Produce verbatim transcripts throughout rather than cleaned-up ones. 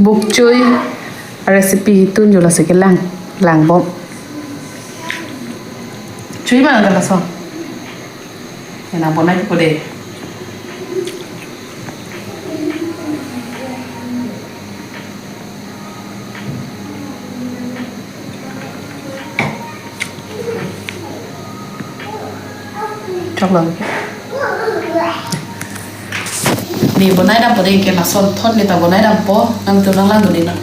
Bukchoi recipe hitun jo lasi kelang, langbom. Chui ma laso. Ena bonai po de. Chok lang. Ni bonai dampo de, ke lason thon ni ta bonai dampo, nangtum nanglang dun-ik non.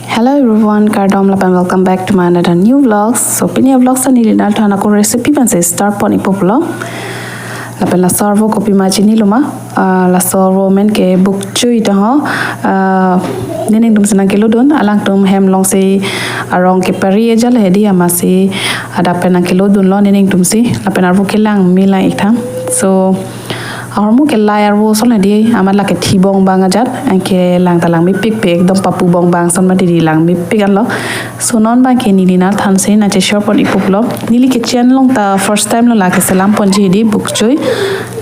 Hello everyone, kardom lapen welcome back to my another new vlog. So pini vlog sa neli nanglitumphan ako recipe pensi start pon-ikpo pulo. Lapen laso arvo kopima chinilo ma? Ah, laso arvo amen ke bukchoi ta ho. Ah, ne ningtum si nangkelodun, alangtum hem alongsi arong kepari ajal hedi, amatsi adap pen nangkelodunlo ne ningtum si. Lapen arvo kelang me lang-ik tha. So ahormu ke lai arvo ason hedi, amat lake thibong bang ajat, anke lang ta langmepikpik, ekdom papu bong bang ason mati di langmepik anlo. So non abang ke neli nanglitumphan si nangche-share pon-ikpo pulo. Neli kitchen along ta first time lo lake selam ponji hedi bukchoi.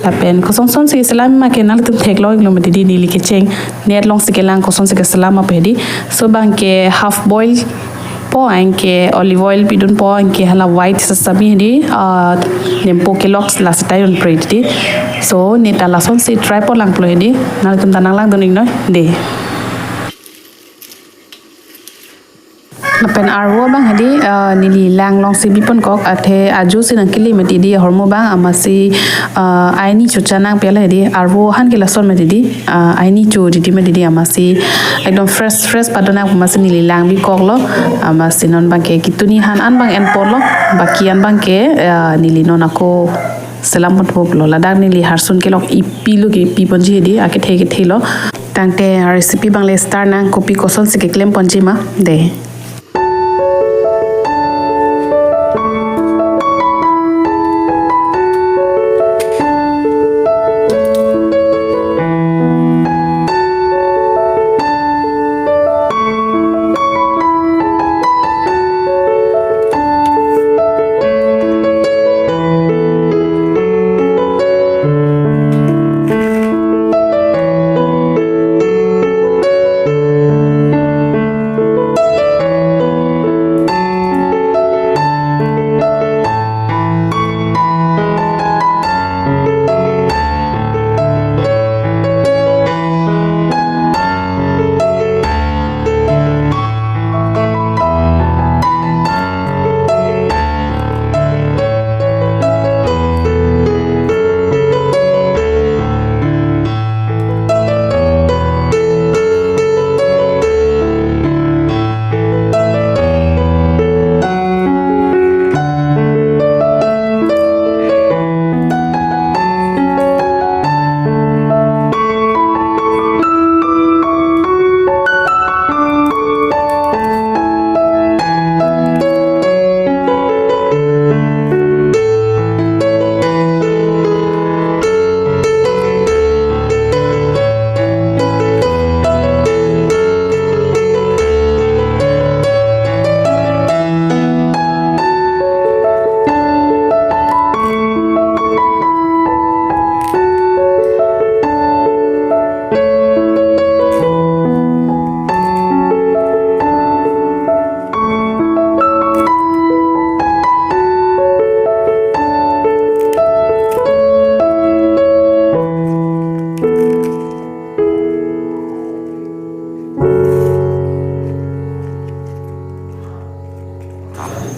Lapen kosonson si selam ma ke nanglitum theklong-iklo mati di, neli kitchen net alongsi kelang, kosonsi keselam ma pe hedi. So abang ke half boil po, anke olive oil pidunpo, anke hala white sesame hedi, ah, nempo kelok la seta dunpre hedi. So ne ta lasonsi try pon lang pulo hedi. Nanglitum ta nanglang dun-ik non de. Lapen arvo abang hedi, ah, neli lang alongsi biponkok, athe ajo si nangkele mati di ahormu abang, amatsi, ah, aini cho chanang pela hedi, arvo aphan ke lason mati di, ah, aini cho didi mati di, amatsi ekdom fresh fresh padonang, amatsi neli lang bikoklo, amatsi non abang ke kituni aphan an abang enponlo, baki an abang ke, ah, neli non ako selam ponpo pulo. Ladak neli harsun kelok ipilo, kepi ponji hedi, akethe kethelo. Tangte recipe abang le start nang, kopi kosonsi keklem ponji ma de.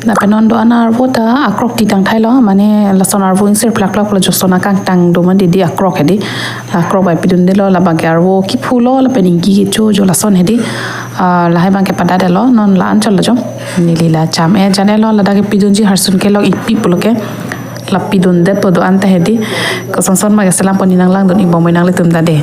Lapen non do-an arvo ta akrok ti tangthailo, mane lason arvo ingsir plak plak lo, joson akangtang do ma didi akrok hedi. Akrok bai pidundelo, labang ke arvo kiphulo, lapen ingki kecho jo lason hedi. Ah, lahai abang ke padadelo, non la-an chotlo jo. Neli la cham-e jan-elo, ladak ke pidunji harsun kelok ipi pulo ke. La pidunde po do-an ta hedi. Kosonson ma keselam pon, ne nanglang dun-ik bom nanglitum ta de.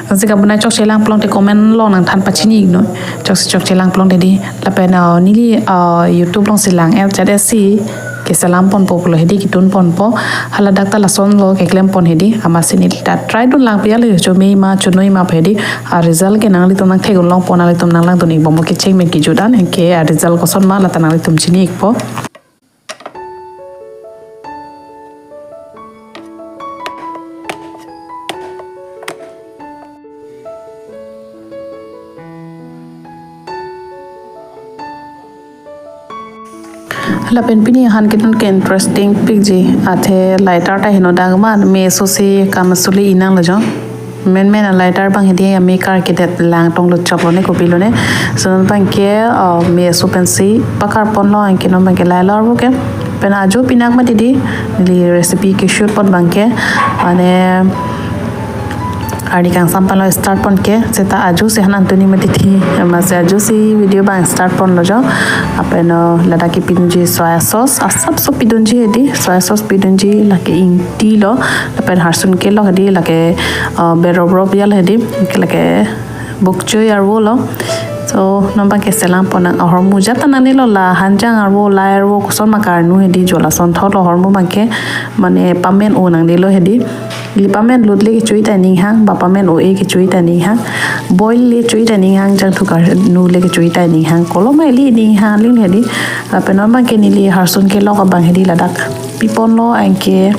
Nangsi kabonai chokche lang pulote comment along nangthan pachini-ik non. Chokche chokche lang pulote di. Lapen, ah, neli, ah, YouTube alongsi lang-et jat-et si keselam ponpo pulo hedi, kitun ponpo. Haladak ta lasonlo keklem pon hedi. Amatsi neli ta try dun lang piyale, chome ma chonoi ma pe hedi. Ah, result ke nanglitum nangthek-un longpo, nanglitum nanglang dun-ik bom kecheng pen kejut an, anke, ah, result koson ma la ta nanglitum chini-ikpo. Lapen pini ahan kedun ke interesting pikji, athe lighter ta heno dang man, me so si kam suli inang lo jo. Menmen a lighter abang hedi ame kar kedet langtong lo choklo ne kopilo ne. So non abang ke, uh, me so pensi pakar ponlo, anke non abang ke lahelo arvo ke. Pen ajo pinak mati di, neli recipe ke shoot pon abang ke. Mane arni kangsam palo start pon ke, seta ajo si hanan tuni mati di, amatsi ajo si video abang start ponlo jo. Lapen, uh, ladak kepidunji soya sauce, asapso pidunji hedi, soya sauce pidunji, lake ingti lo, lapen harsun kelok hedi, lake, uh, berobrob ya lo hedi, lake bok choy arvo lo. So non abang ke selam pon nang, ahormu jat ta nangnelo, la hanjang arvo, lai arvo, koson ma karnu hedi jo, lasonthot lo ahormu abang ke, mane pamen-o nangnelo hedi. Ili pamen lut le kechui ta ninghang, ba pamen-o-e kechui ta ninghang, boil le chui ta ninghang, jangthu karnu le kechui ta ninghang, koloma ili ninghang aling hedi. Lapen non abang ke neli harsun kelok abang hedi ladak pi ponlo, anke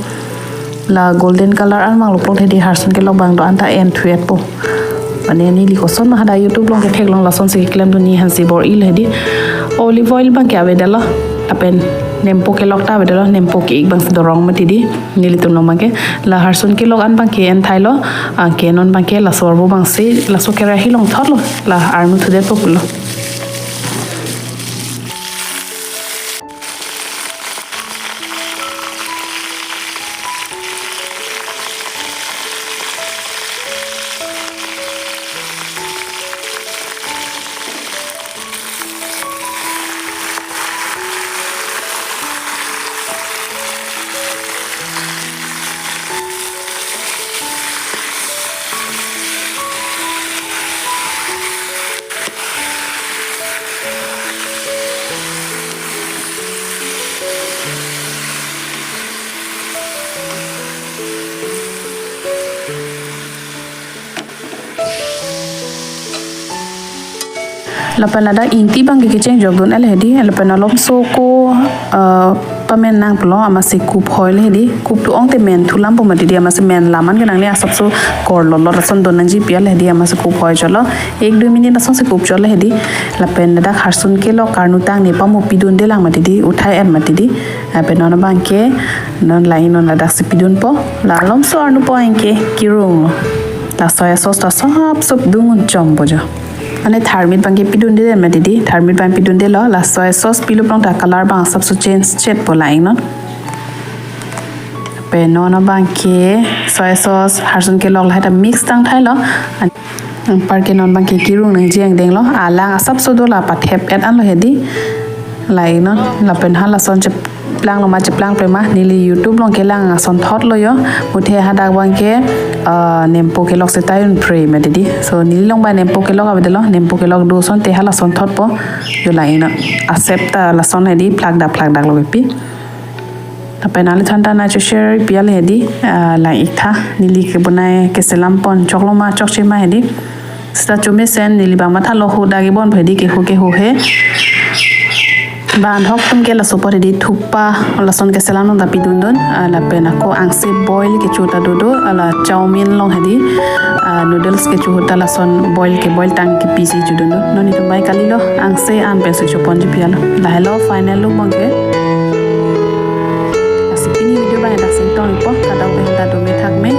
la golden color an vanglo plot hedi, harsun kelok abang do-an ta en thuet po. Mane neli koson ma hadak YouTube along ketheklong, lason si keklemdun, ne hansi bor-ilo hedi. Olive oil abang ke avedetlo, lapen nempo kelok ta avedetlo, nempo ke-ik abang si dorong mati di. Nelitum along abang ke la harsun kelok an abang ke en thailo, anke non abang ke laso arvo abang si laso kerahi along thotlo, la arnu thudet po pulo. Lapen ladak ingti abang ke kecheng jokdun el hedi, lapen alomso ko, uh, pamen nang pulo, amatsi kup hoi le hedi, kup tu ong te men thu lam po mati di, amatsi men lam an ke nangne, asapso korlo lo, lason do nangji pi el hedi, amatsi kup hoi chotlo, ek dui minute lason si kup chotlo hedi. Lapen ladak harsun kelok karnu tang ne pamu pidunde lang mati di, uthai en mati di. Lapen non abang ke, non la-i non ladak si pidun po, la alomso arnu po anke kirung lo. La soya sauce ta sop sop dung un chom po jo. Mane tharmit abang ke pidunde mati di, tharmit abang piduntelo, la soya sauce pilup long ta color abang asapso change chet po, la-i non. Pen non abang ke soya sauce, harsun kelok lahai ta mix tang thailo. An-, anparke non abang ke kirung nangji angdenglo. Alang asapso do, la pathep et anlo hedi. La-i non, lapen halason cheplang lo ma cheplang pre ma, neli YouTube along kelang asonthot lo jo. Muthe hadak abang ke, ah, nempo kelok seta un pre mati di. So neli along abang nempo kelok avedetlo, nempo kelok do asonte halasonthot po. Jo, la-i non. Asep ta lason hedi phlakdak phlakdak lo pi. Lapen nangliphan ta nangcho share pi el hedi, ah, lang-ik tha, neli kebonai keselam pon choklo ma chokche ma hedi. Seta chomesen neli abang mathalo, hadak kebon hedi, keho keho he. Bang hok atum ke laso apor hedi thukpa lason keselam nong ta pidundun, ah, lapen ako angse boil kecho ta dodo, ala chowmein along hedi, ah, noodles kecho ahut ta lason boil ke boil tang kepisi chodundun. Non itum bai kalilo, angse an pensi choponji pi el. Lahelo final look abang ke. Lasi pini video abang ke dak si ingtong-ikpo, kadokave atum ta dome thakme.